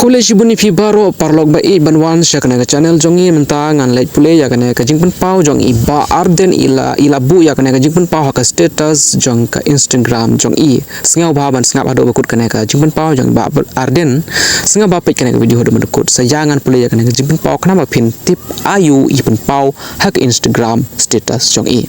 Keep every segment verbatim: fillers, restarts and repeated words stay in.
Khublei shibun ïa phi baroh paralok ba ïeit ban wan sha kane ka channel jong ngi. Mynta ngan leit pule ïa kane ka jingpynpaw jong i Bah Ardent. I la, i la buh ïa kane ka jingpynpaw ha ka status jong ka Instagram jong i. Sngewbha ban sngap haduh ba kut kane ka jingpynpaw jong i Bah Ardent. Sngewbha peit kane ka video haduh ba kut. Sa ïa ngan pule ïa kane ka jingpynpaw khnang ba phin tip aïu i pynpaw ha ka Instagram status jong i.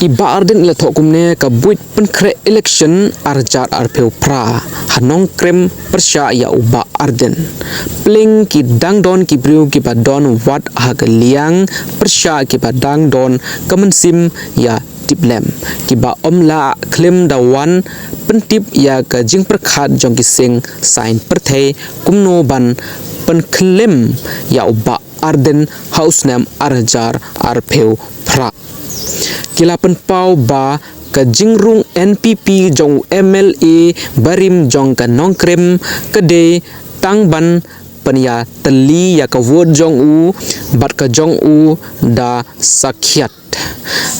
I Bah Ardent i la thoh kumne: Ka buit pynkhreh election ar hajar arphew phra ha Nongkrem pyrshah ïa u Bah Ardent. Pyrshah ki dang don ki briew kiba don wat ha ka liang, pyrshah kiba dang don ka mynsiem ïa tiplem, kiba ym lah khlem da wan pyntip ïa ka jingpyrkhat jong ki seng saiñ pyrthei kumno ban pynkhlem ïa u Bah Ardent ha u snem ar hajar arphew phra. Ki la pynpaw ba ka jingrung N P P jong u M L A barim jong ka Nongkrem ka dei tang ban pynïatylli ïa ka vote jong u bad ka jong u da sakhiat.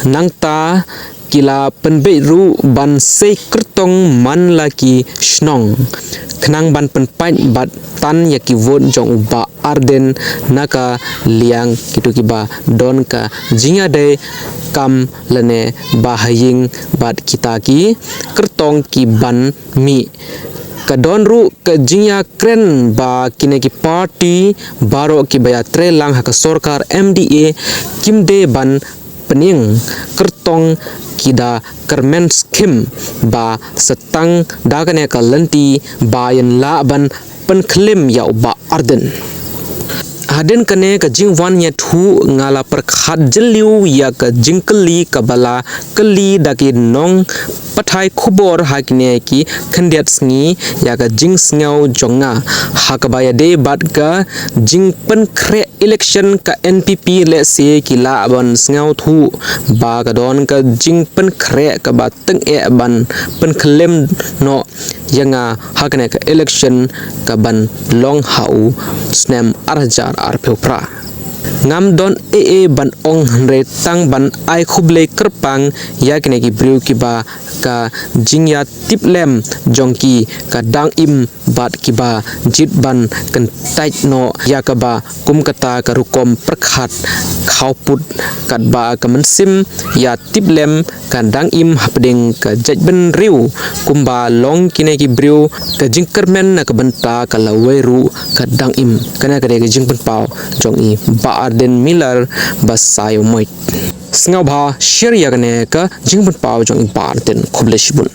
Nangta ki la pynbeit ruh ban sei kyrtong man la ki shnong khnang ban pynpait bad tan ïa ki vote jong u Bah Ardent na ka liang kito kiba don ka jingïadei kam lane ba ha ïing bad kita ki kyrtong ki ban mih. Ka don ruh ka jingïakren ba kine ki party baroh kiba ïatrei lang ha ka sorkar M D A kim dei ban pynïeng kyrtong, ki da kyrmen skhem ba sa tang da kane ka lynti ba yn lah ban pynkhlem ïa u Bah Ardent. Hadien kane ka jingwan ïathuh nga la pyrkhat jylliew ïa ka jingkylli kaba la kylli da ki nongpathai khubor ha kine ki khyndiat sngi ïa ka jingsngew jong nga, ha kaba ïadei bad ka jingpynkhreh election ka N P P. Lehse ki lah ban sngewthuh ba ka don ka jingpynkhreh kaba tyngeh ban pynkhlem noh ïa nga ha kane ka election kaban long ha u snem ar hajar arphew phra. Ngam don ei ei ban ong hynrei tang ban ai khublei kyrpang ïa kine ki briew kiba ka jingïatiplem jong ki ka dang im bad kiba jied ban kyntait noh ïa kaba kum kata ka rukom pyrkhat khawpud, katba ka mynsiem ïatiplem ka dang im hapdeng ka jaitbynriew. Kumba long kine ki briew, ka jingkyrmen na ka bynta ka lawei ruh ka dang im. Kane ka dei ka jingpynpaw jong i Bah Ardent Miller Basaiawmoit. Sngewbha share ïa kane ka jingpynpaw jong i Bah Ardent. Khublei shibun.